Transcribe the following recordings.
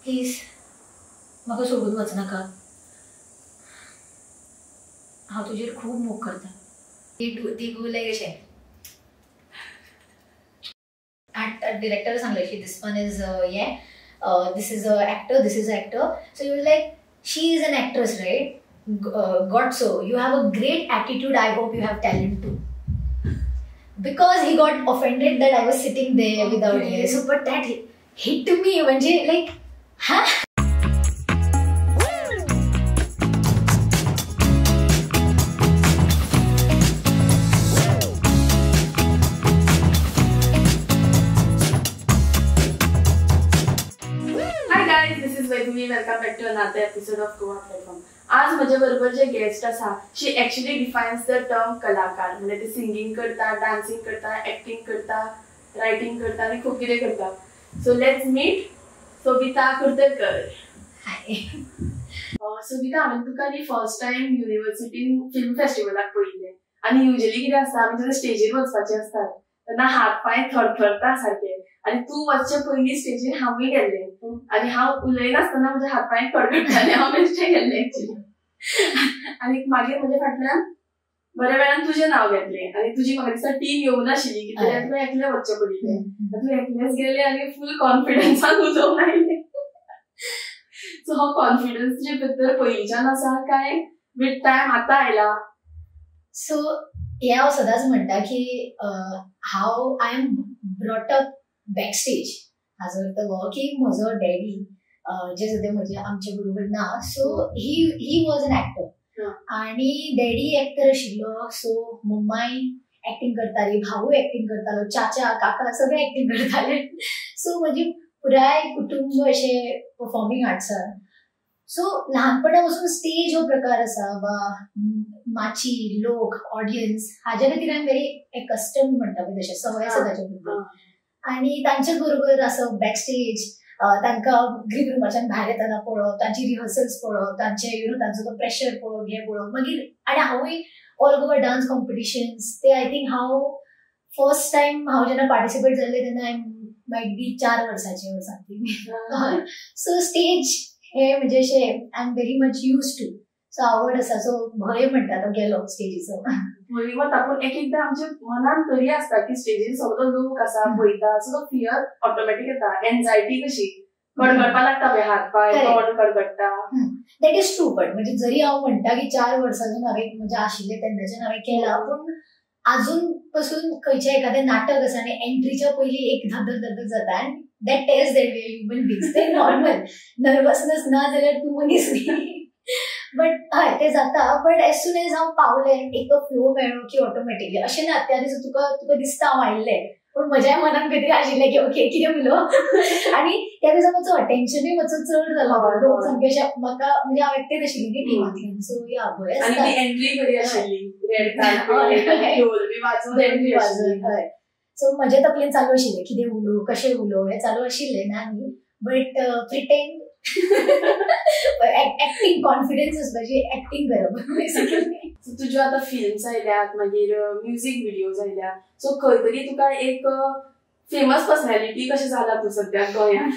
Please म्हाका सोडून वचनाका, हांव तुजेर खूब मोग करता. ती गो लायक अशें डिरेक्टर सांगलें की this one is हे, this is a actor, this is a actor. So you like she is an actress right, got so you have a great attitude, I hope you have talent too. Because he got offended that I was sitting there without hair. So but that hit me म्हणजे like हा. Welcome back to another episode of Goa platform. आज म्हजे बरोबर जे guest आसा, she actually defines the term कलाकार. म्हणजे ते singing करता, डान्सिंग करता, एक्टिंग करता, रायटिंग करता आनी खूब कितें करता. So let's meet Sobhita Kurdikar. Hi Sobhita, हांवें तुका न्ही फर्स्ट टायम युनिवर्सिटीन फिल्म फेस्टिवलाक पळयिल्लें. आनी युजली कितें आसता, आमी जेन्ना स्टेजीर वचपाचें आसतात तेन्ना हात पांय थरथरता सारके. आनी तूं वचचे पयलीं स्टेजीर हांवूय गेल्लें आनी हांव उलयनासतना म्हज्या हात पांय कडकडटाले. हांव बेश्टें गेल्लें एक्चुली. आनी मागीर म्हज्या फाटल्यान बऱ्या वेळान तुजें नांव घेतलें आनी तुजी म्हाका दिसता टीम येवंक नाशिल्ली कित्याक तुवें एकलें वचचें पडिल्लें. तूं एकलेंच गेलें आनी फूल कॉन्फिडन्सान उलोवन आयलें. सो हो कॉन्फिडन्स तुजे भितर पयलींच्यान आसा काय विथ टायम आतां आयला? सो हें हांव सदांच म्हणटा की हांव I am brought up back stage. हाजो अर्थ हो की म्हजो डॅडी जे सद्या म्हजे आमचे बरोबर ना, so he he was an actor. आनी डॅडी एक्टर आशिल्लो, सो मम्माय एक्टिंग करताली, भाऊय एक्टिंग करतालो, चाचा काका सगळे एक्टिंग करताले. सो म्हजी पुराय कुटुंब अशें परफॉर्मिंग आर्ट्सान. सो ल्हानपणा पासून स्टेज हो प्रकार आसा वा माची, लोक, ऑडियन्स हाज्या खातीर I am very accustomed म्हणटा पळय तशें, संवय आसा ताच्या बरोबर. आनी तांच्याच बरोबर असो बॅकस्टेज, तांकां ग्रीन रुमाच्यान भायर येतना पळोवप, तांची रिहर्सल्स पळोवप, तांचे you know तांचो तो प्रेशर पळोवप, हें पळोवप. मागीर आनी हांवूय ऑल गोवा डान्स कॉम्पिटिशन्स ते I think हांव फर्स्ट टायम हांव जेन्ना पार्टिसिपेट जाल्लें तेन्ना I might be 4 वर्सांचें or something. So stage हे म्हणजे अशें I am very much use to. So आवड आसा, सो भंय म्हणटा तो गेलो स्टेजीचो. भंय वता पूण एक एकदां आमच्या मनान तरी आसता की स्टेजीर सगळो लोक आसा पळयता, सो तो फियर ऑटोमॅटीक येता. एन्झायटी कशी कडकडपा लागता पळय, हात पांय तोंड कडकडटा. That is true. But म्हणजे जरी हांव म्हणटा की 4 वर्सांसून हांवें म्हणजे आशिल्लें तेन्नाच्यान हांवें केलां, पूण आजून पासून खंयचें एखादें नाटक आसा आनी एंट्रीच्या पयलीं एक धक धक धक जाता. आनी that tells that we are human beings. ते नॉर्मल नर्वसनेस ना जाल्यार तूं मनीस न्ही. बट हय ते जाता. बट एज सून एज हांव पावलें, एक तो फ्लो मेळ्ळो की ऑटोमॅटिकली अशें ना त्या दिसा तुका तुका दिसता हांव आयिल्लें, पूण म्हज्याय मनान खंय तरी आशिल्लें की ओके कितें उलो. आनी त्या दिसा मातसो अटेन्शनूय मातसो चड जालो, लोक सामके अशें म्हाका म्हणजे हांव एकटेच आशिल्लें की टिमांतल्यान. सो या भंय आसता. हय, सो म्हज्या तकलेन चालू आशिल्लें कितें उलोवं कशें उलोवं हें चालू आशिल्लें ना न्ही, बट प्रिटेंड एक्टिंग कॉन्फिडन्स आसपाची, एक्टिंग करप बेसिकली. तुज्यो आतां फिल्म्स आयल्यात, मागीर म्युजीक व्हिडियोज आयल्या, सो खंय तरी तुका एक फेमस पर्सनॅलिटी कशें जाला तूं सद्याक गोंयांत.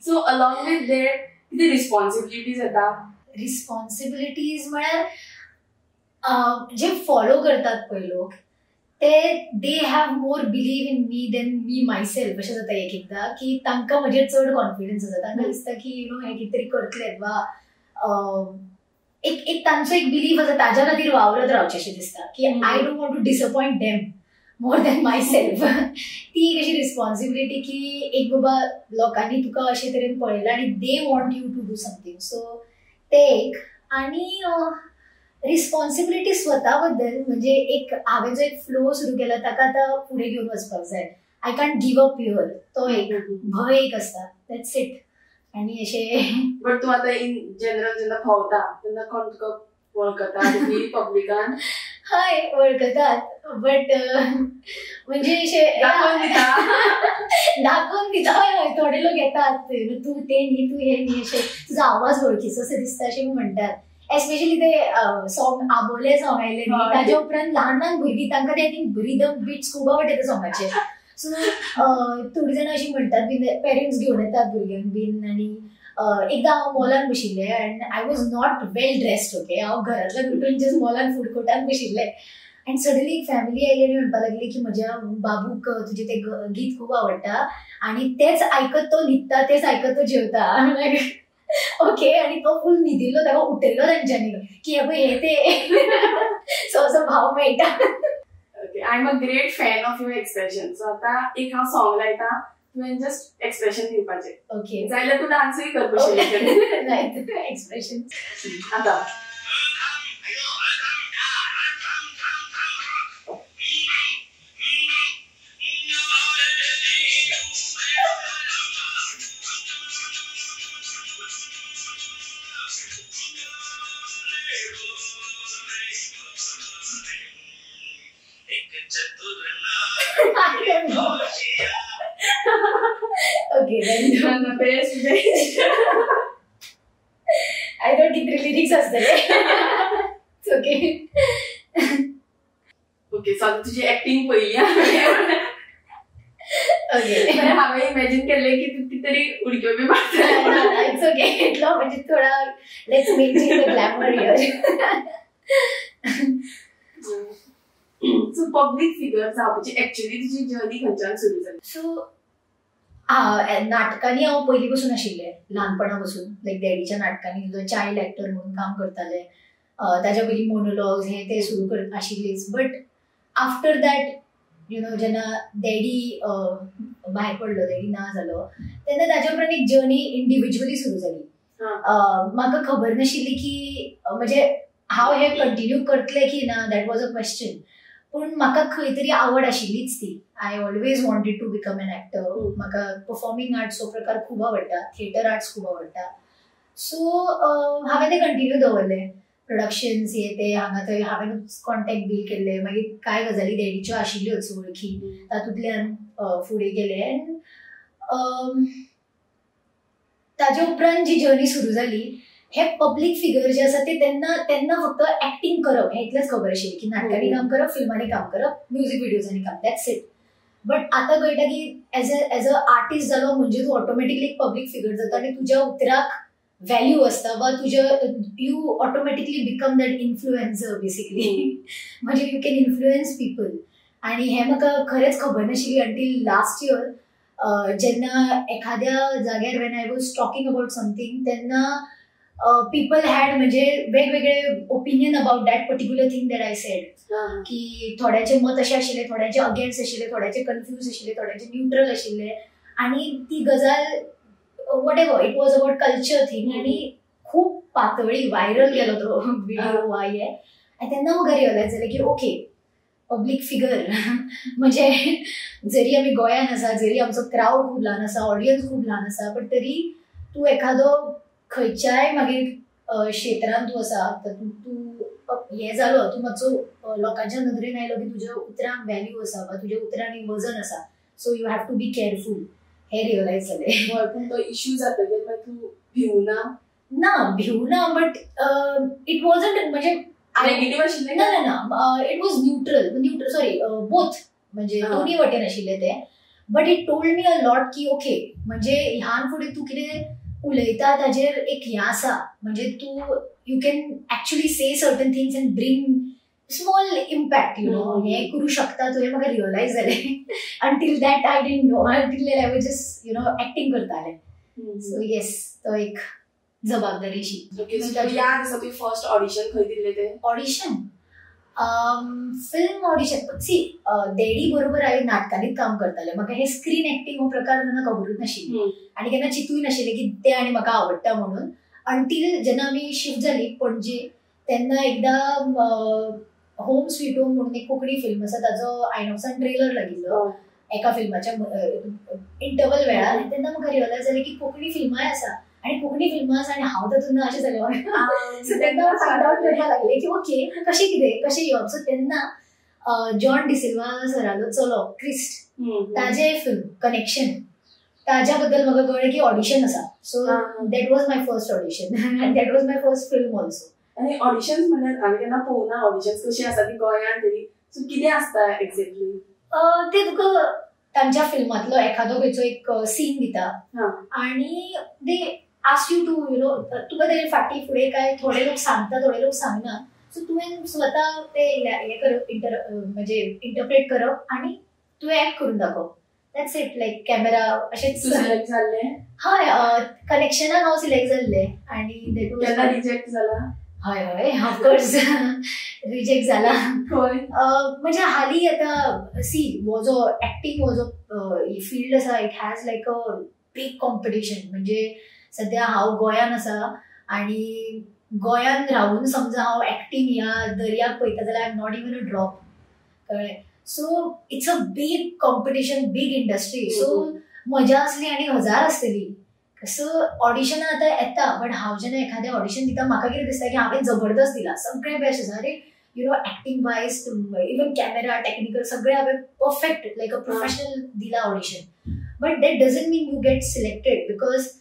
सो अलॉंग विथ that कितें रिस्पॉन्सिबिलिटीज येता? रिस्पॉन्सिबिलिटीज म्हळ्यार जे फॉलो करतात पळय लोक ते they have more believe in me than me myself. अशें जाता एक एकदां की तांकां म्हजेर चड कॉन्फिडन्स आसा, तांकां दिसता की you know हें कितें तरी करतलें वा एक एक तांचो एक बिलीफ आसा, ताज्या खातीर वावरत रावचें अशें दिसता की I don't want to disappoint them more than myself. ती एक अशी रिस्पॉन्सिबिलिटी की एक बाबा लोकांनी तुका अशे तरेन पळयलां आनी they want you to do something. So ते एक. आनी रिस्पॉन्सिबिलिटी स्वता बद्दल म्हणजे एक हांवें जो एक फ्लो सुरू केला ताका आतां फुडें घेवन वचपाक जाय. I can't give up here, तो एक भंय एक आसता. That's it. आनी अशें बट तूं आतां इन जनरल जेन्ना भोंवता तेन्ना कोण तुका वळखता पब्लिकान? हय वळखतात, बट म्हणजे अशें दाखोवन दिता दाखोवन दिता. हय हय, थोडे लोक येतात तूं तें न्ही तूं हें न्ही अशें तुजो आवाज वळखीचो असो दिसता अशें म्हणटात. एस्पेशली ते सॉंग आबोले सॉंग आयले न्ही ताज्या उपरांत ल्हान ल्हान भुरगीं तांकां ते I think rhythm beats खूब आवडटा त्या सॉंगाचे. सो थोडी जाणां अशीं म्हणटात बीन, पेरंट्स घेवन येतात भुरग्यांक बीन. आनी एकदां हांव मॉलान बशिल्लें and I was not well dressed, okay. हांव घरांतल्यान उठून जस्ट मॉलान फूड कोर्टान बशिल्लें आनी सडनली एक फॅमिली आयली आनी म्हणपाक लागली की म्हज्या बाबूक तुजें तें गीत खूब आवडटा आनी तेंच आयकत तो न्हिदता, तेंच आयकत तो जेवता. ओके, आनी तो फूल न्हिदिल्लो, ताका उठयलो तेंच्यांनी की हे पळय हे ते. सो असो भाव मेळटा. I am a great fan of your expression. So आतां एक हांव सॉंग लायता, तुवें जस्ट एक्सप्रेशन दिवपाचें. ओके, जाल्यार तूं डान्सूय कर. एक्सप्रेशन आतां I don't know. Okay, then. The best best. I thought किती lyrics असतले. It's okay. Okay, so आता तुझी ऍक्टिंग पळयली. ओके, हांवें इमॅजिन केल्लें की तूं कितें तरी उडक्यो बी मारतलें. It's okay. इतलो म्हणजे थोडा let's maintain the glamour here. So public figure जावपाची एक्चुअली तुजी जर्नी खंयच्यान सुरू जाली? सो नाटकांनी हांव पयलीं पसून आशिल्लें, ल्हानपणा पसून. लायक डॅडीच्या नाटकांनी चायल्ड एक्टर म्हणून काम करतालें. ताच्या पयलीं मोनोलॉग्स हे ते सुरू कर आशिल्लीच. But after that you know जेन्ना डॅडी भायर पडलो, डॅडी ना जालो, तेन्ना ताच्या उपरांत एक जर्नी इंडिविज्युअली सुरू जाली. म्हाका खबर नाशिल्ली की म्हणजे हांव हें कंटिन्यू करतलें की ना, that was a question. पूण म्हाका खंय तरी आवड आशिल्लीच ती. I always wanted to become an actor. म्हाका परफॉर्मिंग आर्ट्स हो प्रकार खूब आवडटा, थिएटर आर्ट्स खूब आवडटा. सो हांवें तें कंटिन्यू दवरलें. प्रोडक्शन्स हे ते हांगा थंय हांवेंच कॉन्टेक्ट बील केल्ले. मागीर कांय गजाली डॅडीच्यो आशिल्ल्योच वळखी, तातूंतल्यान फुडें गेलें. एंड ताजे उपरांत जी जर्नी सुरू जाली, हे पब्लीक फिगर जे आसा ते तेन्ना तेन्ना फक्त एक्टींग करप हें इतलेंच खबर आशिल्लें की नाटकांनी काम करप, फिल्मांनी काम करप, म्युजीक व्हिडियोजांनी काम, that's it. But आतां कळटा की एज अ आर्टिस्ट जालो म्हणजे तूं ऑटोमॅटिकली एक पब्लीक फिगर जाता आनी तुज्या उतराक व्हॅल्यू आसता वा तुज्या you automatically become that influencer basically. म्हणजे you can influence people. आनी हें म्हाका खरेंच खबर नाशिल्ली अंटील लास्ट इयर, जेन्ना एखाद्या जाग्यार when I was talking about something तेन्ना पीपल हॅड म्हणजे वेगवेगळे opinion about that particular thing that I said. की थोड्याचे मत अशें आशिल्लें, थोड्याचे अगेन्स्ट आशिल्ले, थोड्याचे कन्फ्यूज आशिल्ले, थोड्याचे न्यूट्रल आशिल्ले. आनी ती गजाल whatever it was about culture thing आनी खूब पातळी व्हायरल गेलो तो व्हिडिओ वा हे. आनी तेन्ना म्हाका रियलायज जालें की ओके, पब्लीक फिगर म्हणजे जरी आमी गोंयान आसा, जरी आमचो क्रावड खूब ल्हान आसा, ऑडियन्स खूब ल्हान आसा, बट तरी तूं एखादो खंयच्याय मागीर क्षेत्रान तूं आसा, तूं हें जालो, तूं मातसो लोकांच्या नदरेन आयलो की तुज्या उतरांक व्हॅल्यू आसा वा तुज्या उतरांक वजन आसा. So you have to be careful हें रियलायज जालें. हय, पूण तो इश्यू जातकीर मागीर तूं भिवना? ना, भिवना, बट it wasn't म्हणजे नेगेटीव आशिल्लें? ना ना ना, it was neutral, neutral sorry both, म्हणजे दोन्ही वटेन आशिल्लें तें. But it told me a lot की ओके, म्हणजे ह्यान फुडें तूं कितें उलयता ताजेर एक हें आसा, म्हणजे तूं you can actually say certain things and bring small impact, you know, हें करूं शकता तूं, हें म्हाका रियलायज जालें. Until that I didn't know, until I was just you know acting करतालें. सो येस, तो एक जबाबदारीशी. ओके, याद आसा तुवें फर्स्ट ऑडिशन खंय दिल्लें तें? Audition, film audition. See, daddy बरोबर हांवें नाटकांनीच काम करतालें. म्हाका हे स्क्रीन एक्टींग हो प्रकार तेन्ना खबरूच नाशिल्ली आनी केन्ना चिंतूय नाशिल्लें की तें आनी म्हाका आवडटा म्हणून. अंटील जेन्ना आमी शिफ्ट जाली पणजे, तेन्ना एकदां होम स्वीट होम म्हणून एक कोंकणी फिल्म आसा, ताजो आयनॉक्सान ट्रेलर लागिल्लो एका फिल्माच्या इंटरवल वेळार. तेन्ना म्हाका रियलायज जालें की कोंकणी फिल्मांय आसा आनी कोंकणी फिल्मां आसा आनी हांव तातूंत ना अशें जालें. सो तेन्ना फायंड आवट करपाक लागलें की ओके, कशें कितें कशें येवप. सो तेन्ना जॉन डिसिल्वा सरालो चलो क्रिस्ट, ताजें फिल्म कनेक्शन, ताज्या बद्दल म्हाका कळ्ळें की ऑडिशन आसा. So that was my first audition and that was my first film also. आनी ऑडिशन्स म्हणल्यार हांवें केन्ना पळोवना ऑडिशन्स कशी आसा ती गोंयांत तरी, सो कितें आसता एक्झॅक्टली ते? तुका तांच्या फिल्मांतलो एखादो खंयचो एक सीन दिता आणि they ask you to you know तुका तेजे फाटी फुडें काय थोडे लोक सांगता, थोडे लोक सांगना. सो तुवें स्वता ते हे करप, इंटर म्हणजे इंटरप्रेट करप आणि तुवें एक्ट करून दाखोवप. That's it. Like camera अशेंच. सिलेक्ट जाल्ले? हय, कनेक्शनान हांव सिलेक्ट जाल्लें आनी that was केन्ना रिजेक्ट जाला? हय हय, ऑफकोर्स रिजेक्ट जाला. खंय? म्हणजे हाली आतां सी हो जो एक्टींग हो जो फिल्ड आसा, it has like a big competition. म्हणजे सद्या हांव गोंयान आसा आणि गोंयान रावून समजा हांव एक्टींग ह्या दर्याक पळयता जाल्यार I am not even a drop, कळ्ळें? So it's a big competition, big industry. So मजा आसली आनी हजार आसतली. सो ऑडिशनां आतां येता, बट हांव जेन्ना एखादें ऑडिशन दिता म्हाका कितें दिसता की हांवें जबरदस्त दिला, सगळें बेस्ट आसा. अरे you know acting wise, even camera technical सगळें हांवें परफेक्ट लायक अ प्रोफेशनल दिला audition. But that doesn't mean you get selected, because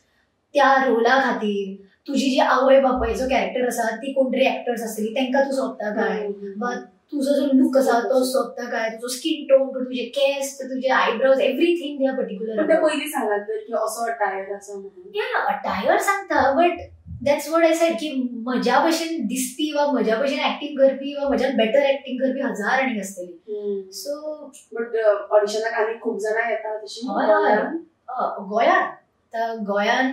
त्या रोला खातीर तुजी जी आवय बापायचो कॅरेक्टर आसा ती कोण तरी एक्टर्स आसतली, तांकां तूं सोबता काय, वा तुजो जो लूक आसा तो सोबता काय, तुजो स्कीन टोन, तुजे केस, तुजे eyebrows, everything they are particular. पण ते पयलीं सांगात तर की असो अटायर आसा म्हणून. या, अटायर सांगता, but that's what I said की म्हज्या भशेन दिसपी वा म्हज्या भशेन एक्टींग करपी वा म्हज्यान बेटर एक्टींग करपी हजार आनीक आसतली. सो बट ऑडिशनाक आनी खूब जाणां येता तशी? हय हय, गोंयान आतां गोंयान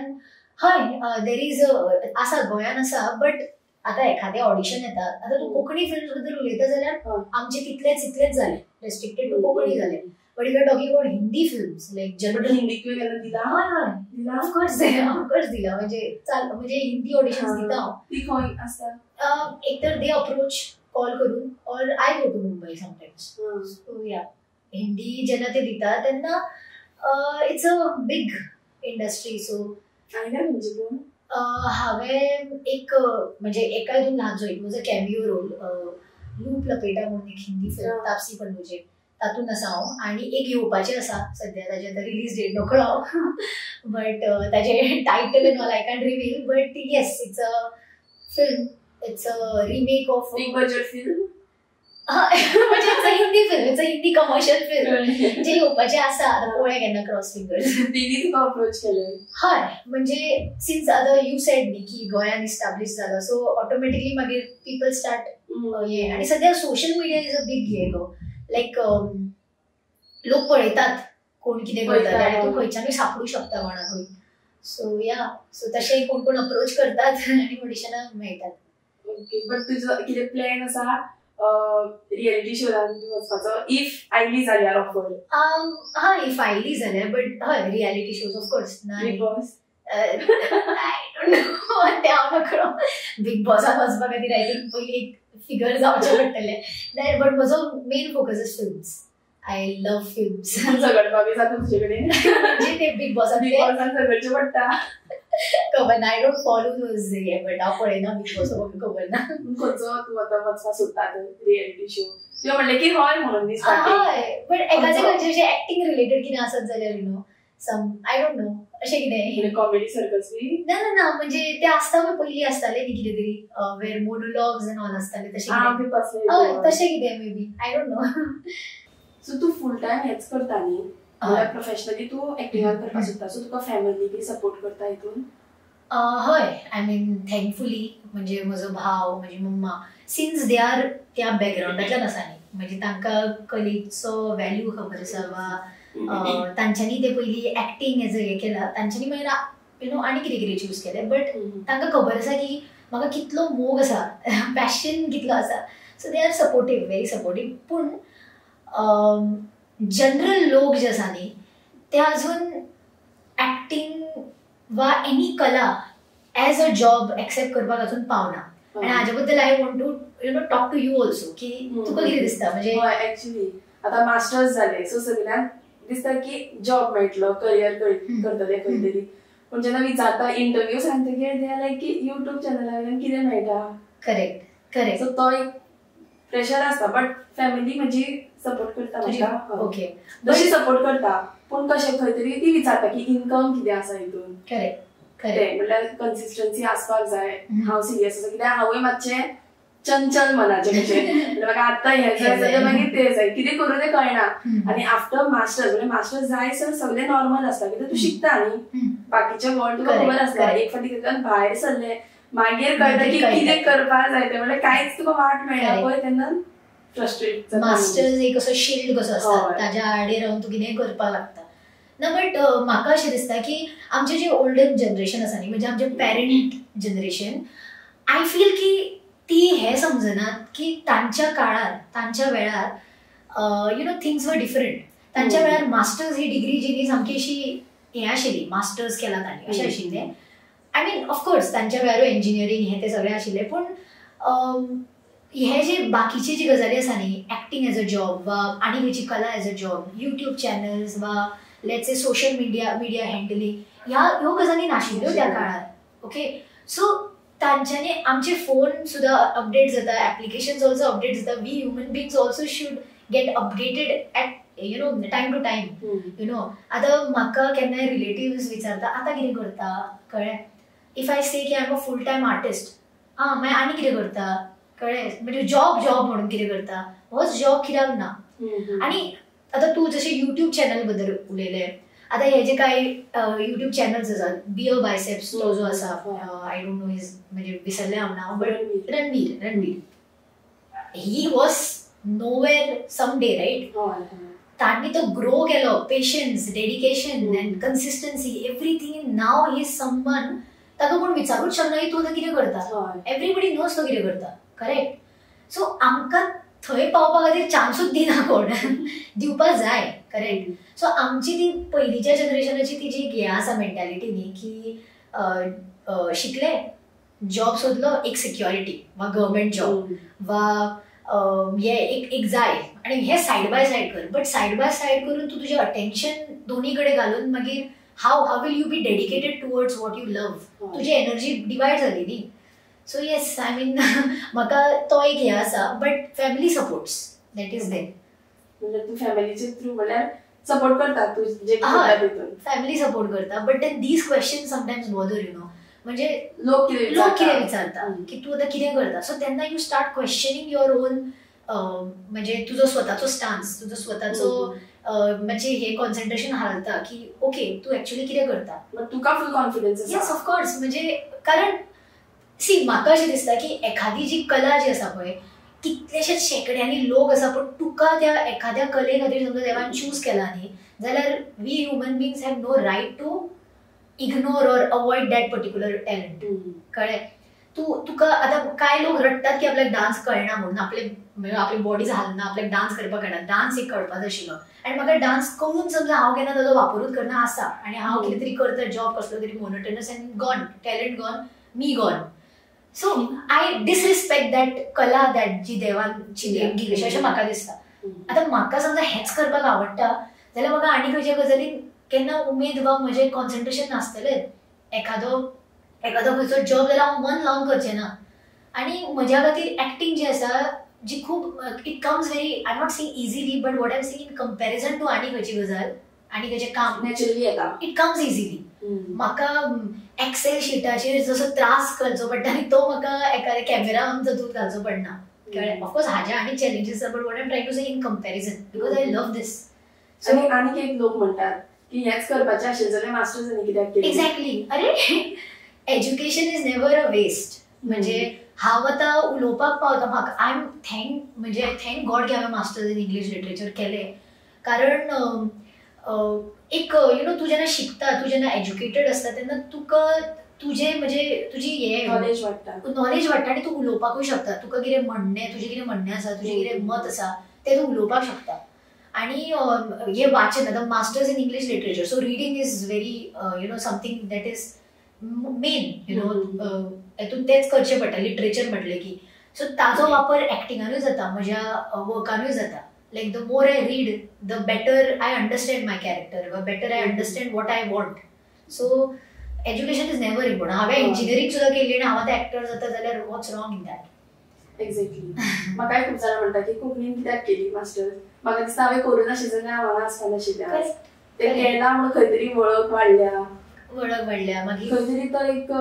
हय there is आसा, गोंयान आसा. बट आतां एखादें ऑडिशन येता, आतां तूं कोंकणी फिल्म्स बद्दल उलयता जाल्यार आमचे तितलेच इतलेच जाले, रेस्ट्रिक्टेड टू कोंकणी जाले. But if you are talking about Hindi films like general. हिंदीकूय केन्ना दिला? हय हय. दिला? ऑफकोर्स, ऑफकोर्स दिला. म्हणजे चाल म्हणजे हिंदी ऑडिशन्स दिता हांव. ती खंय आसता? एक तर दे अप्रोच कॉल करून or I go to Mumbai sometimes. So yeah, Hindi जेन्ना ते दिता तेन्ना it's a big industry, so. आयल्या खंयची पूण? हांवें एक म्हणजे एका हितून ल्हानसो, it was a cameo role, Looop Lapeta म्हणून एक हिंदी फिल्म तापसी पन्नूचेर, तातूंत आसा हांव. आनी एक येवपाचें आसा सद्या, ताजें आतां रिलीज डेट नकळो हांव, बट ताजें title and all I can't reveal, but yes, it's a film, it's a remake of big budget film. म्हणजे it's a Hindi film, it's a Hindi commercial film जे येवपाचें आसा. आतां पळोवया केन्ना, क्रॉस फिंगर्स. तेणी तुका अप्रोच केलें? हय, म्हणजे सिन्स आतां you said न्ही की गोंयान इस्टाब्लीश जाला, सो ऑटोमॅटिकली मागीर पीपल स्टार्ट हे. आनी सद्या social media is a big हे गो, लायक लोक पळयतात कोण कितें करता आनी तूं खंयच्यानूय सापडूं शकता कोणाकूय. सो या, सो तशें कोण कोण अप्रोच करतात आनी ऑडिशनां मेळटात. ओके, बट तुजो कितें प्लॅन आसा रियलिटी शोजान वचपाचो if आयली जाल्यार ऑफर? हय, if आयली जाल्यार, बट हय रियलिटी शोज ऑफकोर्स ना. Big boss? I don't know, तें हांव नकळो. बीग बॉसान वचपा खातीर I think पयलीं एक फिगर जावचें पडटलें. बट म्हजो main focus is films, I love films. झगडपा बी जाता तुजे कडेन? म्हणजे ते बीग बॉसान बीग बॉसान झगडचें पडटा. खबर ना, I don't follow those हे, बट हांव पळयना बीग बॉस, म्हाका खबर ना. खंयचो तूं आतां वचपाक सोदता रियलिटी शो? तुवें म्हणलें की हय म्हणून न्ही स्टार्टींग. हय, बट एखादें खंयचें अशें एक्टींग रिलेटेड कितें आसत जाल्यार you know some, I don't know, अशें कितें. कॉमेडी सर्कस बी? ना ना ना, म्हणजे ते आसता पळय, पयलीं आसतालें न्ही कितें तरी वेर मोनोलॉग्स एंड ऑल आसताले, तशें कितें. हय, तशें कितें maybe, I don't know. So तूं फूल टायम हेंच करता न्ही, म्हणल्यार प्रोफेशनली तूं एक्टिंगान करपाक सोदता, सो तुका फॅमिली बी सपोर्ट करता हितून? हय, I mean thankfully म्हणजे म्हजो भाव, म्हजी मम्मा, सिन्स they are त्या बॅकग्रावंडांतल्यान आसा न्ही, म्हणजे तांकां कलेचो वेल्यू खबर आसा वा तांच्यांनी ते पयलीं एक्टींग एज अ हें केलां, तांच्यांनी मागीर you know आनी कितें कितें चूज केलें, बट तांकां खबर आसा की म्हाका कितलो मोग आसा, पॅशन कितलो आसा. So they are supportive, very supportive. पूण जनरल लोक जे आसा न्ही ते अजून एक्टींग वा एनी कला एज अ जॉब एक्सेप्ट करपाक अजून पावना. आनी हाजे बद्दल I want to you know talk to you also की तुका कितें दिसता म्हणजे. हय, एक्चुली आतां मास्टर्स जाले सो सगळ्यांक दिसता की जॉब मेळटलो, करियर करतले खंय तरी. पूण जेन्ना विचारता इंटरव्यू सांगतकीर ते लायक की युट्यूब चॅनला वयल्यान कितें मेळटा. Correct correct. सो तो एक प्रेशर आसता, बट फॅमिली म्हजी सपोर्ट करता म्हाका. ओके, तशी सपोर्ट करता, पूण कशें खंय तरी ती विचारता की इनकम कितें आसा हितून. Correct correct. म्हणल्यार कन्सिस्टन्सी आसपाक जाय, हांव सिरियस आसा कित्याक हांवूय मातशें चंचल मनाचे कशें, म्हाका आतां हें जाय जाल्यार मागीर तें जाय, कितें करूं तें कळना. आनी आफ्टर मास्टर्स म्हणजे मास्टर्स जाय सर सगळें नॉर्मल आसता, कित्याक तूं शिकता न्ही, बाकीचें वर्ल्ड तुका खबर आसता. एक फावटी तितून भायर सरलें मागीर कळटा की कितें करपाक जाय तें, म्हणल्यार कांयच तुका वाट मेळना पळय, तेन्ना फ्रस्ट्रेट. मास्टर्स एक असो शिल्ड कसो आसता, ताज्या आडे रावन तूं कितेंय करपाक लागता ना. बट म्हाका अशें दिसता की आमचें जें ओल्डन जनरेशन आसा न्ही, म्हणजे आमचें पॅरंट जनरेशन, I feel की ती हें समजनात की तांच्या काळार, तांच्या वेळार you know things were different. तांच्या वेळार मास्टर्स ही डिग्री जी न्ही सामकी अशी हें आशिल्ली, मास्टर्स केला तांणी अशें आशिल्लें. I mean of course तांच्या वेळारूय इंजिनियरींग हें तें सगळें आशिल्लें, पूण हे जे बाकीचे जी गजाली आसा न्ही, एक्टींग एज अ जॉब वा आनी खंयची कला as a job, YouTube channels वा let's say social media handling, ह्या ह्यो गजाली नाशिल्ल्यो त्या काळार. ओके, सो तांच्यांनी आमचे फोन सुद्दां अपडेट जाता, एप्लिकेशन्स ऑल्सो अपडेट जाता. We human beings also should get updated at you know time to time. You know आतां म्हाका केन्नाय रिलेटिव्स विचारता आतां कितें करता, कळ्ळें? If I से की I am a full time artist, आं मागीर आनी कितें करता, कळ्ळें? म्हणजे जॉब जॉब म्हणून कितें करता, होच जॉब कित्याक ना. आनी आतां तूं जशें युट्यूब चॅनल बद्दल उलयलें, आतां हे जे कांय युट्यूब चॅनल्स आसात, बियर बायसेप्स तो जो आसा, I don't know his, म्हणजे विसरलें हांव नांव, but Ranveer he was nowhere some day, right? तांणी तो ग्रो केलो, patience, dedication and consistency, everything. Now he is someone ताका कोण विचारूच शकना की तूं आतां कितें करता, एवरीबडी नोज तो कितें करता, करेक्ट? सो आमकां थंय पावपा खातीर चान्सूच दिना कोण, दिवपा जाय, करेक्ट? सो आमची ती पयलींच्या जनरेशनाची ती जी हें आसा मेंटेलिटी न्ही की शिकले, जॉब सोदलो, एक सिक्युरिटी वा गव्हर्मेंट जॉब वा हे एक एक जाय आनी हे सायड बाय सायड कर. बट सायड बाय सायड करून तूं तुजें अटेन्शन दोनी कडेन घालून मागीर how will you be dedicated towards what you love, तुजी एनर्जी डिवायड जाली न्ही. सो येस, I mean म्हाका तो एक हें आसा, but family supports that is there. म्हणजे तूं फॅमिलीचे थ्रू म्हणल्यार सपोर्ट करता तूं जे करता तितून, फॅमिली सपोर्ट करता. But then these question sometimes bother, you know, म्हणजे लोक कितें विचारता की तूं आतां कितें करता. सो तेन्ना you start questioning your own, म्हणजे तुजो स्वताचो स्टान्स, तुजो स्वताचो म्हणजे हे कॉन्सन्ट्रेशन हालता की ओके तूं एक्चुअली कितें करता. तुका फुल कॉन्फिडन्स? येस ऑफकोर्स, म्हणजे कारण सी म्हाका अशें दिसता की एखादी जी कला जी आसा पळय, कितलेशेच शेंकड्यांनी लोक आसा, पूण तुका त्या एखाद्या कले खातीर समजा देवान चूज केला न्ही जाल्यार we human beings have no right to ignore or avoid that particular talent, कळ्ळें? तूं तुका आतां कांय लोक रडटात की आपल्याक डान्स कळना म्हणून, आपले आपली बॉडी हालना, आपल्याक डान्स करपाक कळना, डान्स एक कळपाचो आशिल्लो. आनी म्हाका डान्स कळून समजा हांव केन्ना ताजो वापरूच करना आसा आनी हांव कितें तरी करता जॉब कसलो तरी monotonous and gone, talent gone, me gone. So I disrespect that कला, that जी देवाची देणगी कशी अशें म्हाका दिसता. आतां म्हाका समजा हेंच करपाक आवडटा जाल्यार म्हाका आनी खंयच्या गजालीन केन्ना उमेद वा म्हजें कॉन्सन्ट्रेशन नासतलें. एखादो एखादो खंयचो जॉब जाल्यार हांव मन लावन करचें ना. आनी म्हज्या खातीर एक्टींग जी आसा जी खूब it comes very, I am not saying easily, but what I am saying in comparison to आनी खंयची गजाल, आनी खंयचें काम नॅचरली येता, it comes easily. म्हाका एक्सेल शिटाचेर जसो त्रास करचो पडटा आनी तो म्हाका एखाद्या कॅमेरा तातूंत घालचो पडना, कळ्ळें? ऑफकोर्स हाज्या आनी चॅलेंजीस आसा, but what I am trying to say in comparison because I love this. So आनीक एक लोक म्हणटात की हेंच करपाचें आशिल्लें जाल्यार मास्टर्स आनी कित्याक केली? एक्झॅक्टली. अरे education is never a waste. म्हणजे हांव आतां उलोवपाक पावता, म्हाका I am thank, म्हणजे thank God की हांवें मास्टर्स इन इंग्लीश लिटरेचर केलें, कारण एक you know तूं जेन्ना शिकता, तूं जेन्ना एज्युकेटेड आसता तेन्ना तुका तुजें म्हणजे तुजी हें नॉलेज वाडटा, नॉलेज वाडटा आनी तूं उलोवपाकूय शकता. तुका कितें म्हणणें, तुजें कितें म्हणणें आसा, तुजें कितें मत आसा तें तूं उलोवपाक शकता. आनी हें वाचन आतां masters in English literature, so reading is very you know something that is main, you know, हेतून तेंच करचें पडटा लिटरेचर म्हटलें की. सो ताजो वापर एक्टिंगानूय जाता, म्हज्या वर्कानूय जाता. Like the more I read, the better I understand my character, the better I understand what I want. So education is never important. हांवें इंजिनियरींग सुद्दां केली आनी हांव आतां एक्टर जाता जाल्यार what's wrong in that? Exactly. म्हाकाय खूब जाणां म्हणटा की कोंकणीन कित्याक केली मास्टर्स, म्हाका दिसता हांवें करूं नाशिल्लें जाल्यार हांव हांगा आसपा नाशिल्लें. तें केलां म्हणून खंय तरी वळख वाडल्या, वळख वाडल्या, मागीर खंय तरी तो एक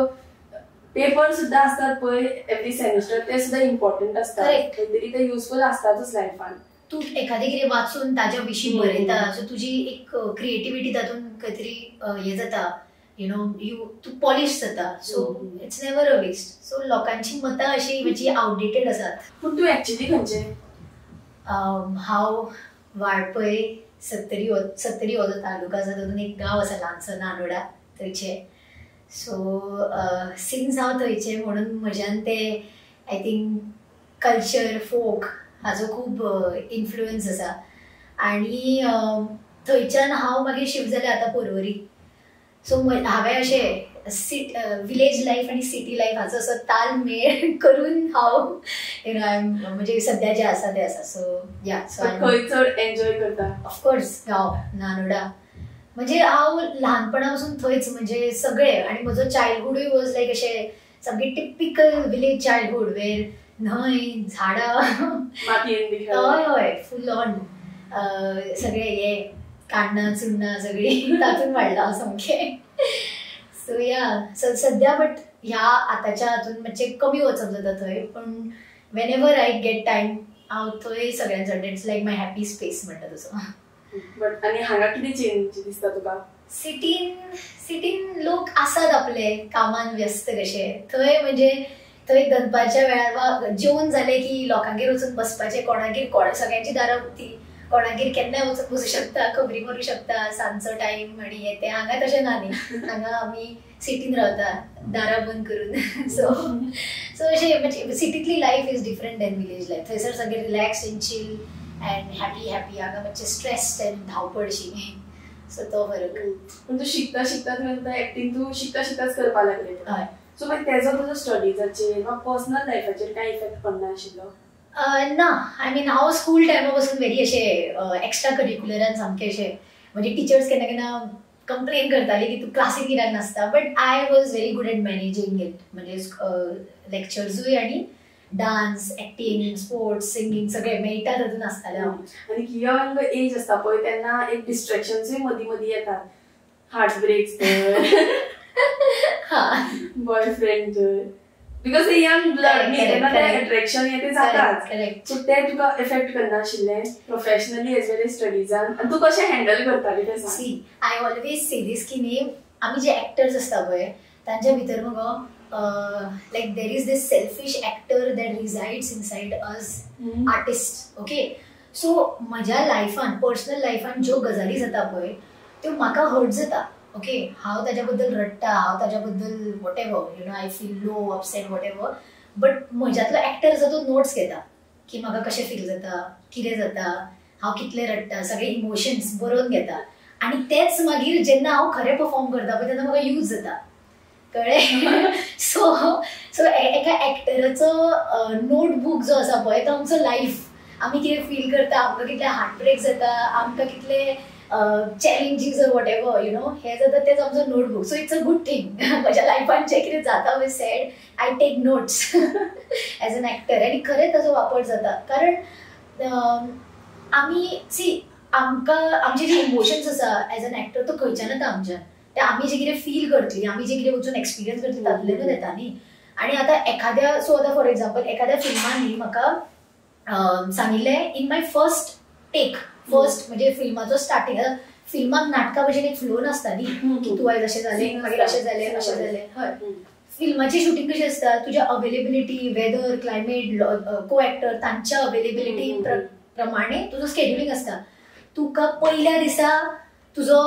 पेपर सुद्धा असतात पळय एवरी सेमिस्टर, ते सुद्धा इम्पॉर्टंट असतात, तरी ते युजफुल असतातच लायफान. तूं एखादें कितें वाचून ताज्या विशीं बरयता, सो तुजी एक क्रिएटिविटी तातूंत खंय तरी हें जाता, you know, you तूं पॉलिश जाता. So it's never a waste. So लोकांची मतां अशी मातशी आवटडेटेड आसात. पूण तूं एक्चुअली खंयचें? हांव वाळपय सत्तरी सत्तरी हो जो तालुका आसा तातूंत एक गांव आसा ल्हानसो नानोडा, थंयचें. सो सिन्स हांव थंयचें म्हणून म्हज्यान ते I think culture folk हाजो खूब इन्फ्लुयन्स आसा. आनी थंयच्यान हांव मागीर शिफ्ट जालें आतां पर्वरी. सो हांवें अशें विलेज लायफ आनी सिटी लायफ हाचो असो तालमेळ करून हांव you know I म्हणजे सद्या जें आसा तें आसा. सो या, सो खंय चड एन्जॉय करता? ऑफकोर्स गांव नानोडा. म्हणजे हांव ल्हानपणा पासून थंयच, म्हणजे सगळे. आनी म्हजो चायल्डहुडूय वॉज लायक अशें सामकें टिपिकल विलेज चायल्डहूड वेर न्हंय, झाडां, हय हय, फूल ऑन सगळे हे काण्णां चुन्नां सगळीं तातूंत वाडलां हांव सामकें. सो या, सद्या बट ह्या आतांच्या हातून मातशें कमी वचप जाता थंय, पूण whenever I get time हांव थंय सगळ्यांचो, it's like my happy space म्हणटा तसो. बट आनी हांगा कितें चेंज दिसता तुका? सिटीन सिटीन लोक आसात आपले कामान व्यस्त कशे. थंय म्हणजे थंय दनपारच्या वेळार वा जेवन जालें की लोकांगेर वचून बसपाचें, कोणागेर कोण सगळ्यांची दारां उक्ती, कोणागेर केन्नाय वचून बसूं शकता, खबरी मारूं शकता सांजचो टायम. आनी हें तें हांगा तशें ना न्ही, हांगा आमी सिटीन रावता दारां बंद करून. सो सो अशें म्हणजे सिटींतली life is different than village life. थंयसर सगळें relax and chill and happy happy, हांगा मातशें स्ट्रेस्ड एंड धांवपळशी. सो तो फरक. पूण तूं शिकता शिकता तुवें एक्टींग तूं शिकता शिकताच करपाक लागलें. हय. सो मागीर तेजो तुजो स्टडीजाचेर वा पर्सनल लायफाचेर कांय इफेक्ट पडना आशिल्लो? ना, I mean हांव स्कूल टायमा पासून व्हेरी अशें एक्स्ट्रा करिक्युलरान सामकें अशें, म्हणजे टिचर्स केन्ना केन्ना कंप्लेन करताली की तूं क्लासीक कित्याक नासता, but I was very good at managing it. म्हणजे लेक्चर्सूय आनी डान्स, एक्टींग, स्पोर्ट्स, सिंगींग सगळें मेळटा तातूंत आसतालें हांव. आनी यंग एज आसता पळय तेन्ना एक डिस्ट्रेक्शन्सूय मदीं मदीं येतात, हार्ट ब्रेक्स तर, बॉयफ्रेंड तर, because ते यंग ब्लड न्ही, तेन्ना ते अट्रॅक्शन हें तें जाताच. सो तें तुका इफेक्ट करना आशिल्लें प्रोफेशनली एज वेल एज स्टडीजान, आनी तूं कशें हँडल करताली तें सांग. See, I always say this की न्ही, आमी जे एक्टर्स आसता पळय तांच्या भितर मगो like there is this selfish actor that resides inside us artist. Okay, so म्हज्या लायफान, पर्सनल लायफान ज्यो गजाली जाता पळय त्यो म्हाका हर्ट जाता. ओके, हांव ताज्या बद्दल रडटा, हांव ताज्या बद्दल whatever, you know, I feel low, upset, whatever, but म्हज्यांतलो एक्टर आसा तो नोट्स घेता की म्हाका कशें फील जाता, कितें जाता, हांव कितलें रडटा, सगळे इमोशन्स बरोवन घेता. आनी तेच मागीर जेन्ना हांव खरें परफॉर्म करता पळय तेन्ना म्हाका यूज जाता, कळ्ळें? सो सो एका एक्टराचो नोटबूक जो आसा पळय तो आमचो लायफ, आमी कितें फील करता, आमकां कितले हार्ट ब्रेक जाता, आमकां कितले challenges or whatever, you know, हें जाता तेच आमचो notebook. So it's a good thing. म्हज्या लायफान जें कितें जाता पळय sad, I take notes as an actor. आनी खरें ताजो वापर जाता, कारण आमी सी आमकां आमचे जे इमोशन्स आसा एज एन एक्टर तो खंयच्यान येता आमच्यान, ते आमी जें कितें फील करतली, आमी जें कितें वचून एक्सपिरियन्स करतली तातूंतल्यानूच येता न्ही. आनी आतां एखाद्या, सो आतां फॉर एग्जाम्पल एखाद्या फिल्मान न्ही म्हाका सांगिल्लें in my first take, first म्हणजे फिल्माचो स्टार्टींग, फिल्माक नाटका भशेन एक फ्लो नासता न्ही की तूं आयज अशें जालें मागीर अशें जालें अशें जालें. हय, फिल्माची शुटींग कशी आसता, तुज्या availability, weather, climate, co actor तांच्या अवेलेबिलिटी प्रमाणे तुजो स्केड्युलींग आसता. तुका पयल्या दिसा तुजो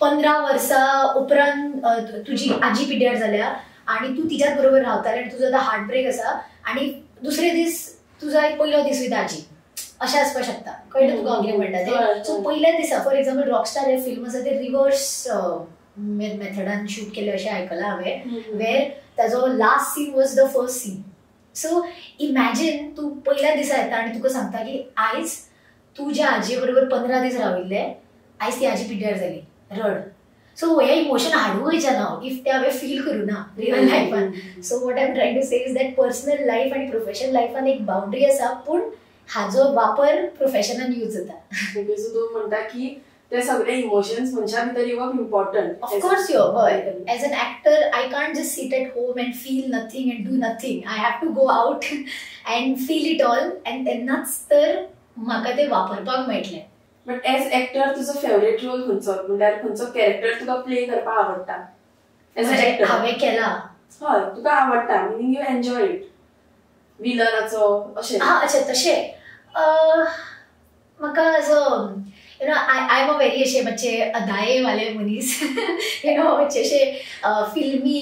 15 वर्सां उपरांत तुजी आजी पिड्ड्यार जाल्या आनी तूं तिच्याच बरोबर रावतालें आनी तुजो आतां हार्ट ब्रेक आसा आनी दुसरे दीस तुजो एक पयलो दीस विथ आजी, अशें आसपाक शकता. कळ्ळें तुका हांव कितें म्हणटा तें? सो पयल्याच दिसा फॉर एग्जाम्पल रॉकस्टार हें फिल्म आसा तें रिवर्स मेथडान शूट केलें अशें आयकलां हांवें, वेर ताजो last scene was the first scene. So imagine तूं पयल्या दिसा येता आनी तुका सांगता की आयज तूं ज्या आजये बरोबर 15 दीस राविल्लें, आयज ती आजी पिड्ड्यार जाली, रड. सो हे इमोशन हाडूं खंयच्यान हांव if ते हांवें फील करूं ना रियल लायफान. So what I am trying to say is that personal life आनी प्रोफेशनल लायफान एक बाउंड्री आसा, पूण हाजो वापर प्रोफेशनान यूज जाता. ओके, सो तूं म्हणटा की ते सगळे इमोशन्स मनशा भितर येवप इम्पॉर्टंट. ऑफकोर्स यो, हय. As an actor I can't just seat at home and feel nothing and do nothing. I have to go out and feel it all, and तेन्नाच तर म्हाका ते वापरपाक मेळटलें. बट एज एक्टर तुजो फेवरेट रोल खंयचो, म्हणल्यार खंयचो कॅरेक्टर तुका प्ले करपाक आवडटा एज अ एक्टर? हांवें केला. हय, तुका आवडटा, मिनींग you enjoy it, विलनाचो अशें? हा, अच्छा, तशें म्हाका असो, you know, I am a very अशे मातशे अदाये वाले मनीस, you know, मातशे अशे filmi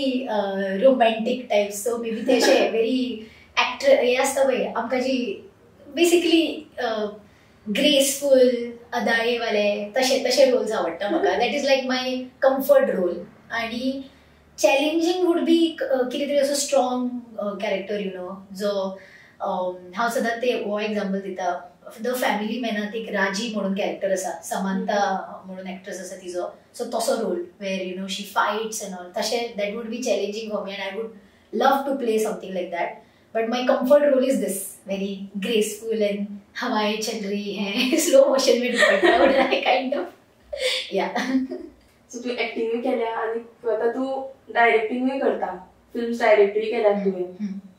romantic type. So may be ते अशे व्हेरी एक्टर हे आसता पळय आमकां, जी बेसिकली ग्रेसफूल अदाये वाले, तशे तशे रोल्स आवडटा म्हाका. That is like my comfort role. आणि चॅलेंजींग वूड बी कितें तरी असो स्ट्रॉंग कॅरेक्टर, you know, जो हांव सदांच ते हो एग्जाम्पल दिता, the family मॅनात एक राजी म्हणून कॅरेक्टर आसा, समांता म्हणून एक्ट्रेस आसा तिजो. सो तसो role where, you know, she fights and all, तशें that would be challenging for me and I would love to play something like that. But my comfort role is this very graceful and हवाएं चल रही हैं, slow motion में दुपट्टा उड़ रहा है kind of, या. So तूं एक्टिंगूय केल्या आनी आतां तूं डायरेक्टिंगूय करता, फिल्म्स डायरेक्टूय केल्यात तुवें,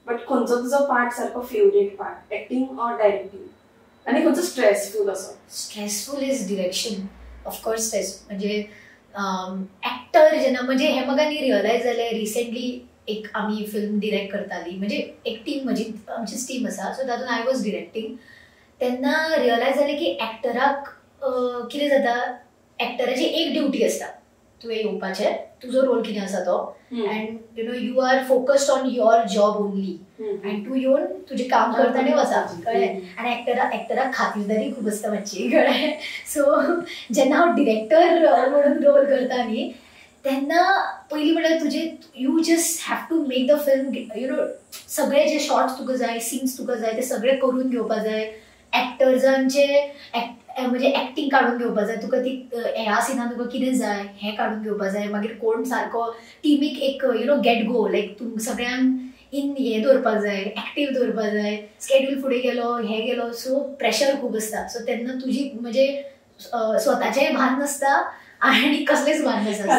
बट खंयचो तुजो पार्ट सारको favourite part, acting or directing, आनी खंयचो स्ट्रेसफूल असो? Stressful is direction, of course. Stress म्हणजे एक्टर जेन्ना, म्हणजे हें म्हाका न्ही रियलायज जालें रिसेंटली, एक आमी फिल्म डिरेक्ट करताली, म्हणजे एक टीम म्हजी, आमचीच टीम आसा, सो तातूंत I was directing. तेन्ना रियलायज जालें की एक्टराक कितें जाता, एक्टराची एक ड्युटी आसता, तुवें येवपाचें, तुजो रोल कितें आसा तो, and you know, you are focused on your job only, and तूं येवन तुजें काम करता आनी वचा, कळ्ळें? आनी एक्टराक खातीरदारी खूब आसता मातशी, कळ्ळें? सो जेन्ना हांव डिरेक्टर म्हणून रोल करता न्ही, तेन्ना पयलीं म्हणल्यार तुजें you just have to make the film, you know, सगळे जे शॉट्स तुका जाय, सीन्स तुका जाय, ते सगळे करून घेवपा जाय. एक्टर्सांचे म्हणजे एक्टींग काडून घेवपा जाय तुका, ती ह्या सिनान तुका कितें जाय हें काडून घेवपा जाय. मागीर कोण सारको टिमीक एक, you know, get go, like तूं सगळ्यांक इन हें दवरपाक जाय, एक्टीव दवरपाक जाय. स्केड्यूल फुडें गेलो, हें गेलो, सो प्रेशर खूब आसता. सो तेन्ना तुजी म्हणजे स्वताचेंय भान नासता आनी कसलेंच भान नासता.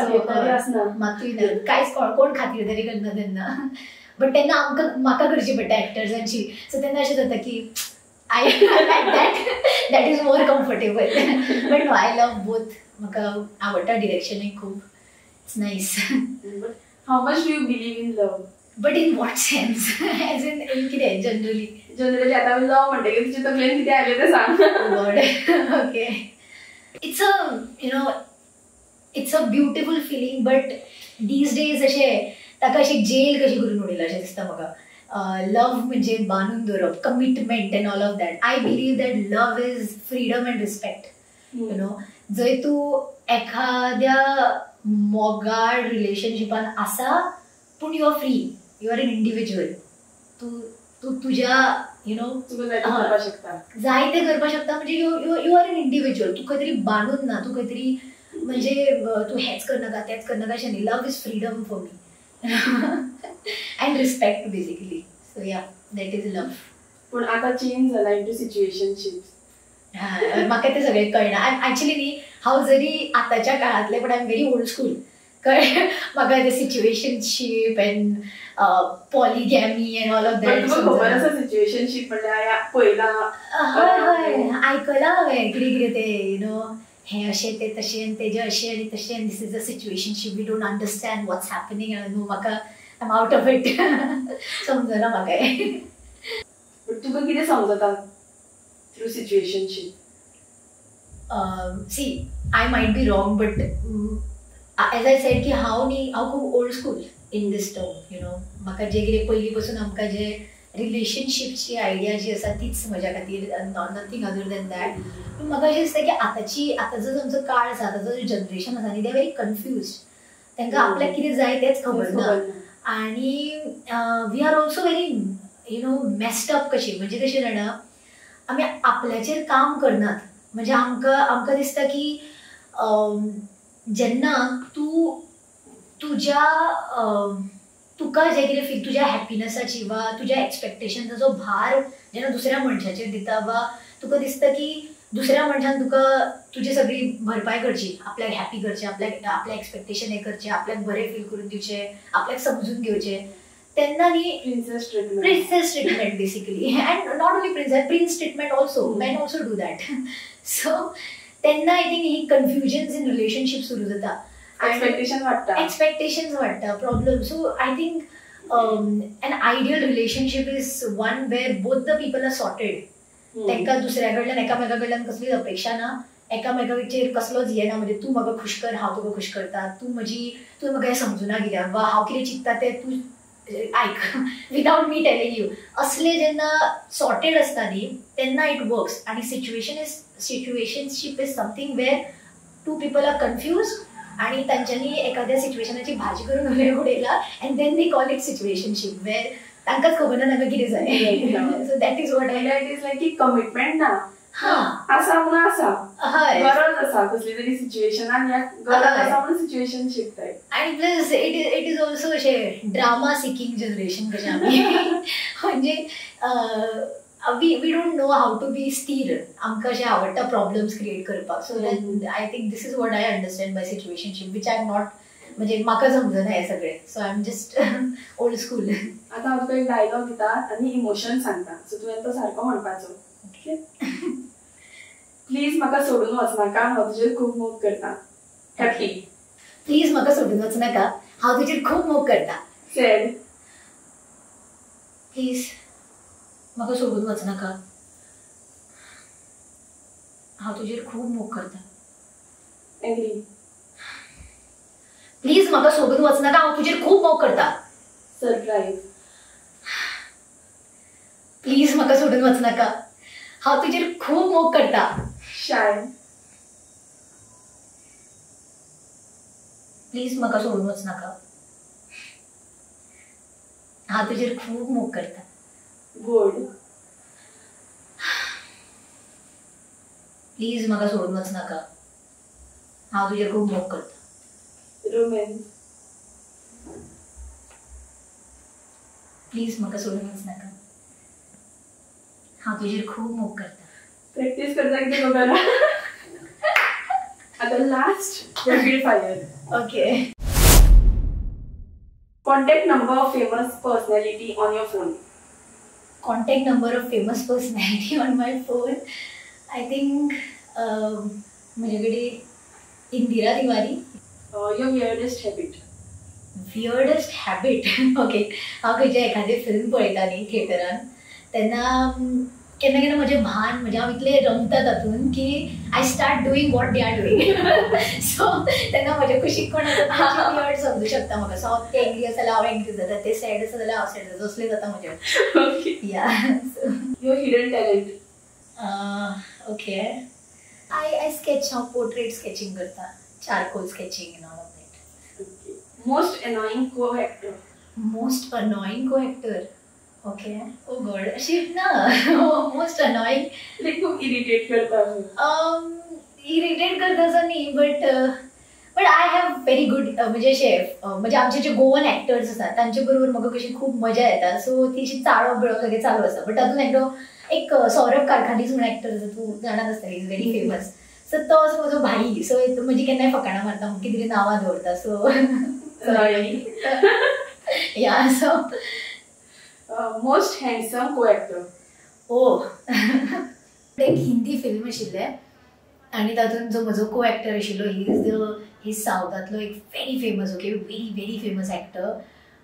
आसना. मातूय ना, कांयच कोण खातीरदारी करना तेन्ना. बट तेन्ना आमकां, म्हाका करची पडटा एक्टर्सांची. सो तेन्ना अशें जाता की I like that, that is more comfortable. But no, I love both. म्हाका आवडटा डिरेक्शनूय खूब, it's nice. How much do you believe in love? But in what sense? As in कितें जनरली? जनरली आतां लव म्हणटकीर तुजे तकलेन कितें आयलें तें सांग. God, okay. It's a you know, it's a beautiful feeling, but these days अशें ताका अशें जेल कशी करून उडयलां अशें दिसता म्हाका. लव म्हणजे बांदून दवरप, commitment and all of that. I believe that love is freedom and respect, you know. जंय तूं एखाद्या मोगाळ रिलेशनशिपान आसा, पूण you are free, you are an individual, तूं तूं तुज्या, you know, तुका जाय तें करपाक शकता. जाय तें करपाक शकता, म्हणजे you are an individual. तूं खंय तरी बांदून ना, तूं खंय तरी म्हणजे तूं हेंच करनाका, तेंच करनाका अशें न्ही. Love is freedom for me and respect basically. So yeah, that is love. पूण आतां चेंज जाला इंटू सिच्युएशनशीप. म्हाका तें सगळें कळना एक्चुली न्ही. हांव जरी आतांच्या काळांतलें, but I am very old school, कळ्ळें? म्हाका तें situationship and polygamy and all of but that तुका खबर आसा सिच्युएशनशीप म्हणल्यार पयला? हय हय, आयकलां हांवें कितें कितें तें, you know, हें अशें, तें तशें आनी तेजें अशें आनी तशें आनी this is a situationship, we don't understand what's happening. न्हू, म्हाका I am out of it, समजना म्हाका हें. बट तुका कितें समजता through situationship? See, I might be wrong, but as I said की हांव न्ही, हांव खूब old school in this term, you know. म्हाका जें कितें पयलीं पसून आमकां जे रिलेशनशिपची आयडिया जी आसा, तीच म्हज्या खातीर, नथींग अदर दॅन that. पूण म्हाका अशें दिसता की आतांची, आतांचो जो आमचो काळ आसा, आतांचो जो जनरेशन आसा न्ही, they very confused. तांकां आपल्याक कितें जाय तेंच खबर ना. आणि we are also very, you know, messed up कशी, म्हणजे कशें जाणा, आमी आपल्याचेर काम करनात. म्हणजे आमकां दिसता की जेन्ना तूं तुज्या तुका जें कितें फील, तुज्या हॅपिनसाची वा तुज्या एक्सपेक्टेशन्साचो भार जेन्ना दुसऱ्या मनशाचेर दिता, वा तुका दिसता की दुसऱ्या मनशान तुका तुजी सगळी भरपाय करची, आपल्याक हॅपी करचें, आपल्याक आपलें एक्सपेक्टेशन हें करचें, आपल्याक बरें फील करून दिवचें, आपल्याक समजून घेवचें, तेन्ना न्ही princess treatment, princess treatment basically, and not only princess, prince treatment also, men also do that. So तेन्ना I think he confusions in relationship सुरू जाता, एक्सपेक्टेशन वाडटा, एक्सपेक्टेशन्स वाडटा, problem. So I think an ideal relationship is one where both the people are sorted. तांकां दुसऱ्या कडल्यान एकामेका कडल्यान कसलीच अपेक्षा ना, एकामेकाचेर कसलोच हें ना, म्हणजे तूं म्हाका खूश कर, हांव तुका खूश करता, तूं म्हजी, तूं म्हाका हें समजुना कित्याक, वा हांव कितें चिंत्ता तें तूं आयक विदाउट मी टेलिंग you, असले जेन्ना सॉर्टेड आसता न्ही तेन्ना it works. आनी situationship is something where two people are confused आणि तांच्यांनी एखाद्या सिच्युएशनाची भाजी करून उडयला and then they call it situationship, where तांकांच खबर ना तांकां कितें जाय. So that is what I it is like की कमिटमेंट ना, हा आसा म्हणून आसा, हय, गरज आसा कसली तरी सिच्युएशनान, ह्या गरज आसा म्हणून सिच्युएशनशीप टायप. आणि plus it is also अशें ड्रामा सिकींग जनरेशन कशें आमी, म्हणजे we don't know how to be स्थिर, आमकां अशें आवडटा प्रॉब्लम्स क्रिएट करपाक. So that I think this is what I understand by situationship, which I am not, म्हणजे म्हाका समजना हें सगळें, so I am just old school. आतां हांव तुका एक डायलॉग दिता आनी इमोशन सांगता, सो तुवें तो सारको म्हणपाचो. ओके, प्लीज म्हाका सोडून वचनाका, हांव तुजेर खूब मोग करता. हॅपी. प्लीज म्हाका सोडून वचनाका, हांव तुजेर खूब मोग करता. सॅड. प्लीज म्हाका सोडून वचनाका, हांव तुजेर खूब मोग करता. एंग्री. प्लीज म्हाका सोडून वचनाका, हांव तुजेर खूब मोग करता. सरप्रायज. प्लीज म्हाका सोडून वचनाका, हांव तुजेर खूब मोग करता. शाय. प्लीज म्हाका सोडून वचनाका, हांव तुजेर खूब मोग करता. बोर्ड. प्लीज म्हाका सोडून वचनाका, हांव तुजेर खूब मोग करता. रोमॅन्स. प्लीज म्हाका सोडून वचनाका, हांव तुजेर खूब मोग करता. प्रॅक्टीस करता कितें खबर. आतां last rapid fire. Okay. Contact number of famous personality on your phone. Contact number of famous personality on my phone, I think म्हजे कडेन Indira Tiwari. Your weirdest habit. Weirdest habit, okay. हांव खंयचें एखादें film पळयता न्ही थिएटरान, तेन्ना केन्ना केन्ना म्हजें भान, म्हणजे हांव इतलें रमता तातूंत की I start doing what they are doing. So तेन्ना म्हज्या कुशीक कोण आसा वियर्ड समजूं शकता म्हाका. सो हांव ते एंग्री आसा जाल्यार हांव एंग्री जाता, ते सॅड आसा जाल्यार हांव सॅड जाता, असलें जाता म्हजें. Yeah. Your hidden talent. Okay, I sketch, हांव पोर्ट्रेट स्केचिंग करता, charcoal sketching and all of that. Most annoying co actor. Most annoying co actor, okay, oh God, अशी ना मोस्ट अनॉइंग लायक खूब इरिटेट करता. इरिटेट करता असो न्ही, but I have very good, म्हणजे अशे म्हणजे आमचे जे गोवन एक्टर्स आसा तांचे बरोबर म्हाका कशी खूब मजा येता. सो ती अशी चाळप बिळप सगळें चालू आसा. बट तातूंत एकटो एक सौरभ कारखानीस म्हणून एक्टर आसा, तूं जाणा आसतली, is very famous. सो तो असो म्हजो भाई, सो म्हजी केन्नाय फकाणां मारता, म्हाका कितें तरी नांवां दवरता. So yeah. So most handsome co actor. ओ, एक हिंदी फिल्म आशिल्लें आनी तातूंत जो म्हजो को एक्टर आशिल्लो, he is the ही सावथांतलो एक very famous, okay, very very famous actor,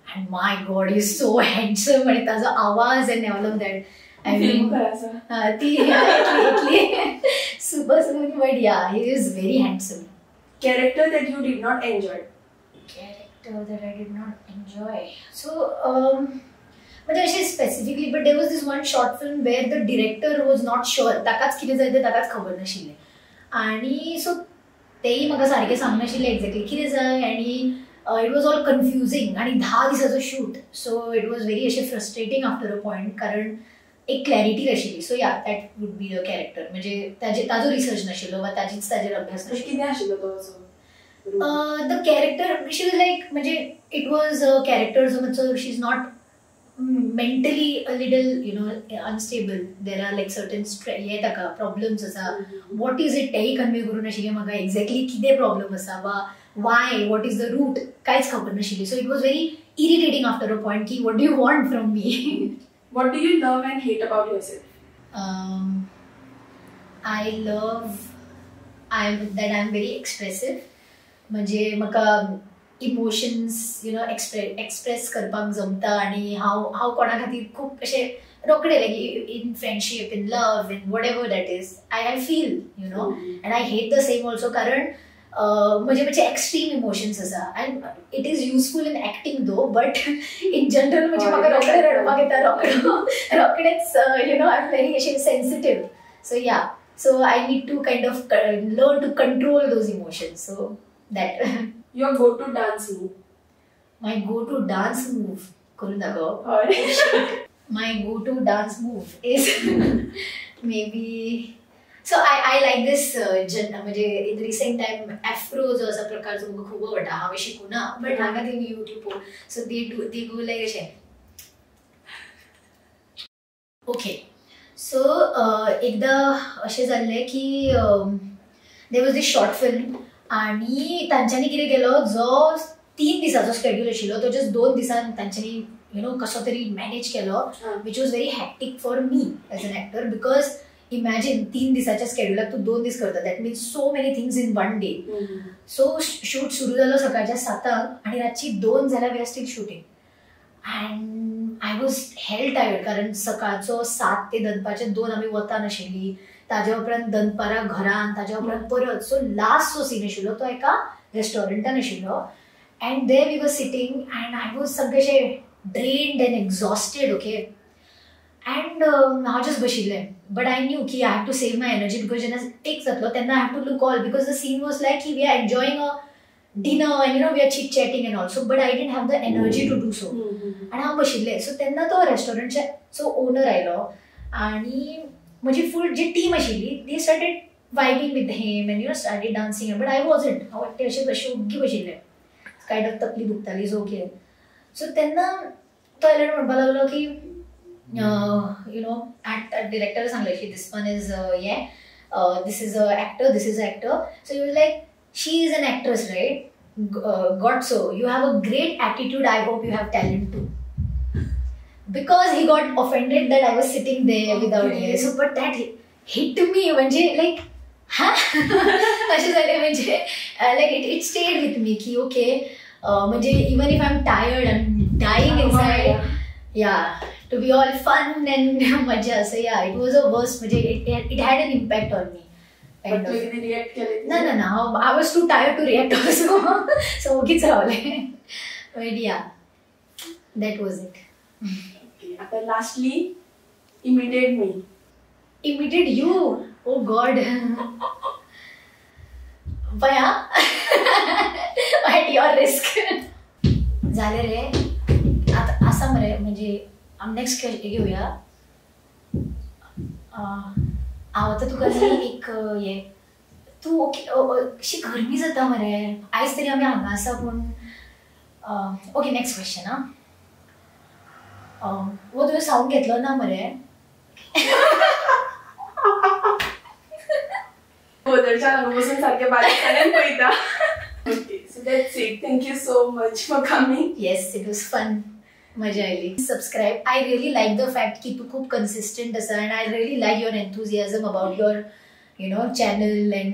and my God, is so handsome. आनी ताजो आवाज and all of that, I mean ती इतली super soon, but yeah, he is very handsome. Character that you did not enjoy. Character that I did not enjoy, so म्हणजे अशें specifically, but there was this one short film where the director was not sure, ताकाच कितें जाय तें ताकाच खबर नाशिल्लें, आनी सो तेय म्हाका सारकें सांगनाशिल्लें एक्झॅक्टली कितें जाय, आनी it was all confusing. आनी 10 दिसाचो shoot, so it was very अशें फ्रस्ट्रेटींग आफ्टर अ पॉयंट, कारण एक क्लॅरिटी नाशिल्ली. So yeah, that would be the character, म्हणजे ताजे ताजो रिसर्च नाशिल्लो वा ताजीच ताजेर अभ्यास नाशिल्लो. कितें आशिल्लो तो असो? The character, she was like, म्हणजे it was a character जो मातसो, she is not, mentally a little you know unstable. There are like certain हे ताका प्रॉब्लम्स आसा. What is it तेय कन्वे करूं नाशिल्लें म्हाका एक्झॅक्टली कितें प्रॉब्लम आसा वा why, what is the root, कांयच खबर नाशिल्ली. So it was very irritating after a point की what do you want from me. What do you love and hate about yourself? I love that I am very expressive. म्हणजे म्हाका emotions you know express करपाक जमता आनी हांव हांव कोणा खातीर खूब अशें रोखडें like in friendship, in love, in whatever that is, I feel you know, and I hate the same also. कारण म्हजे मातशे एक्स्ट्रीम इमोशन्स आसा and it is useful in acting though, but in general म्हणजे म्हाका रोखडें रडपाक येता, रोखडो रोखडेंच you know I am very अशें sensitive. So yeah, so I need to kind of learn to control those emotions. So that. Your go to dance move? My go to dance move करून दाखव. My go to dance move is maybe, so I like this म्हणजे in recent time Afro जो आसा प्रकार जो म्हाका खूब आवडटा. हांवें शिकूना बट हांगा ते यूट्यूब पळोवन, so they do they go like अशें. ओके, सो एकदां अशें जाल्लें की there was this short film आनी तांच्यांनी कितें केलो, जो 3 दिसाचो स्केड्यूल आशिल्लो तो जस्ट 2 दिसान तांच्यांनी you know कसो तरी मॅनेज केलो, which was very hectic for me as an actor. Because imagine 3 दिसाच्या स्केड्युलाक तूं 2 दीस करता, that means so many things in one day. So shoot सुरू जालो सकाळच्या 7 आनी रातची 2 जाल्यार we are still shooting and I was hell tired. कारण सकाळचो 7 ते दनपारचे 2 आमी वता नाशिल्ली, ताज्या उपरांत दनपारां घरान, ताज्या उपरांत परत. सो लास्ट जो सीन आशिल्लो तो एका रेस्टॉरंटान आशिल्लो and there we were sitting and I was सगळें अशें drained and exhausted. Okay, and हांव जस्ट बशिल्लें, बट I new की I have to save my energy because जेन्ना टेक जातलो तेन्ना I have to look all, because the scene was like की we are enjoying a dinner and you know we are chit chatting and also, but I didn't have the energy to do so. आनी हांव बशिल्लें. So तेन्ना तो रेस्टॉरंटचो owner आयलो आनी म्हजी फूल जी टीम आशिल्ली ती started vibing with him and you know started dancing, but I wasn't. हांव एकटें अशें अशें ओग्गी बशिल्लें, कायंड ऑफ तकली दुखताली. सो ओके, सो तेन्ना तो आयलो आनी म्हणपाक लागलो की you know director सांगलें की this one is हे, this is a actor, this is a actor. So you like she is an actress right, got so you have a great attitude, I hope you have talent too. Because he got offended that I was sitting there without hair. So but that hit me, म्हणजे like हा अशें जालें, म्हणजे like it stayed with me की okay, म्हणजे even if I am tired, I am dying inside, yeah to be all fun and मजा. So yeah it was a worst, म्हणजे it had an impact on me. ना ना ना, I was too tired to react also, so ओगीच रावलें. But yeah that was it. आता lastly, imitate me. Imitate you? Oh God. बया at your risk. झाले रे आता आसा मरे, म्हणजे आम नेक्स्ट घेऊया. हांव आतां तुका न्ही एक हे तूं ओके अशी गरमी जाता मरे आयज तरी आमी हांगा आसा पूण ओके नेक्स्ट क्वेश्चन. आं वो तुवें सावंड घेतलो ना मरे? गोदरच्या हांगा बसून सारकें बारीकसाणेन पळयता. Okay, so that's it. Thank you so much for coming. Yes, it was fun. मजा आयली. Subscribe. I really like the fact की तूं खूब कन्सिस्टंट आसा and I really like your enthusiasm about your you know channel and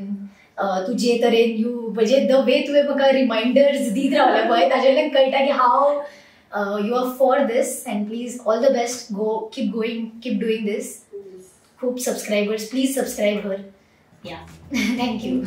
तूं जे तरेन you म्हणजे the way तुवें म्हाका रिमायंडर्स दीत रावले पळय ताजे वयल्यान कळटा की how you are for this and please all the best. Go keep going, keep doing this. खूब subscribers, please subscribe her. Yeah, thank you.